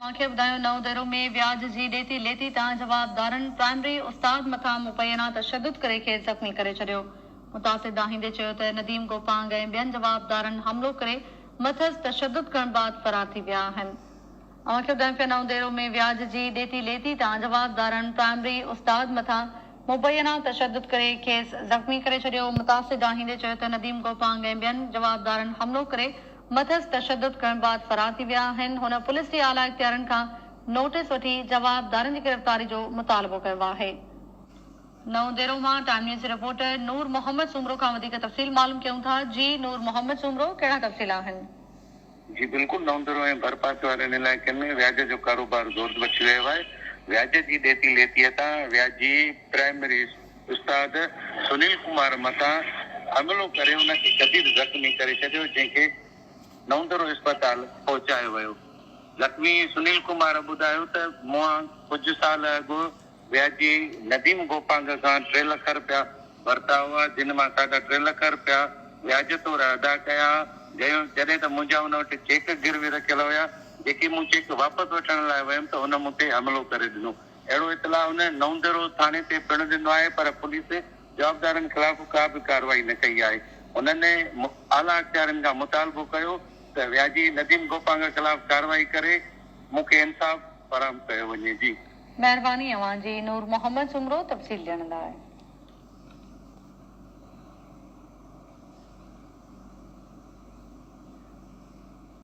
اوهان کي ٻڌايون نئون ديرو ۾ وياج جي ڏيتي ليتي تان جوابدارن پرائمري استاد مٿان مبينا تشدد ڪري کيس زخمي ڪري ڇڏيو. متاثر دانهيندي چيو ته نديم گوپانگ ۽ ٻين جوابدارن حملو ڪري مٿس تشدد ڪرڻ بعد فرار ٿي ويا آهن. اوهان کي ٻڌايون پيا نئون ديرو ۾ وياج جي ڏيتي ليتي تان جوابدارن پرائمري استاد مٿان مبينا تشدد ڪري کيس زخمي ڪري ڇڏيو. متاثر دانهيندي چيو ته نديم گوپانگ ۽ ٻين جوابدارن حملو ڪري مٿس تشدد ڪرڻ بعد فرار ٿي ويا آهن، هن پوليس جي اعليٰ اختيارين کان نوٽيس وٺي جوابدارن جي گرفتاري جو مطالبو ڪيو آهي. نئون ديرو مان ٽائيم نيوز جي رپورٽر نور محمد سومرو کان وڌيڪ تفصيل معلوم ڪيون ٿا، جي نور محمد سومرو ڪهڙا تفصيل آهن؟ جي بلڪل نئون ديرو ۽ ڀرپاسي وارن علائقن ۾ وياج جو ڪاروبار زور وٺي ويو آهي، وياج جي ڏيتي ليتيء تان وياجي پرائمري استاد سنيل ڪمار مٿان حملو ڪري ان کي شديد زخمي ڪري ڇڏيو، جنهن کي نئوندرو اسپتال پهچايو ويو. زخمي سنيل ڪمار ٻڌايو ته مون ڪجهه سال اڳ وياجي نديم گوپانگ کان ٽي لک رپيا ورتا هئا، جن مان ساڍا ٽي لک رپيا وياج طور ادا ڪيا جڏهن ته منهنجا ان وٽ چيڪ گروي رکيل هيا، جيڪي مون چيڪ واپس وٺڻ لاء ويم ته هن مون تي حملو ڪري ڏنو. اهڙو اطلاع هن نئونديرو ٿاڻي تي پڻ ڏنو آهي پر پوليس جوابدارن خلاف ڪا به ڪارروائي نه ڪئي آهي. هنن اعليٰ اختيارين کان مطالبو ڪيو ته وياجي نديم گوپانگ خلاف ڪارروائي ڪري مون کي انصاف فراهم ڪيو وڃي. جي. مهرباني اوهان جي نور محمد سومرو تفصيل ڏيڻ لاء.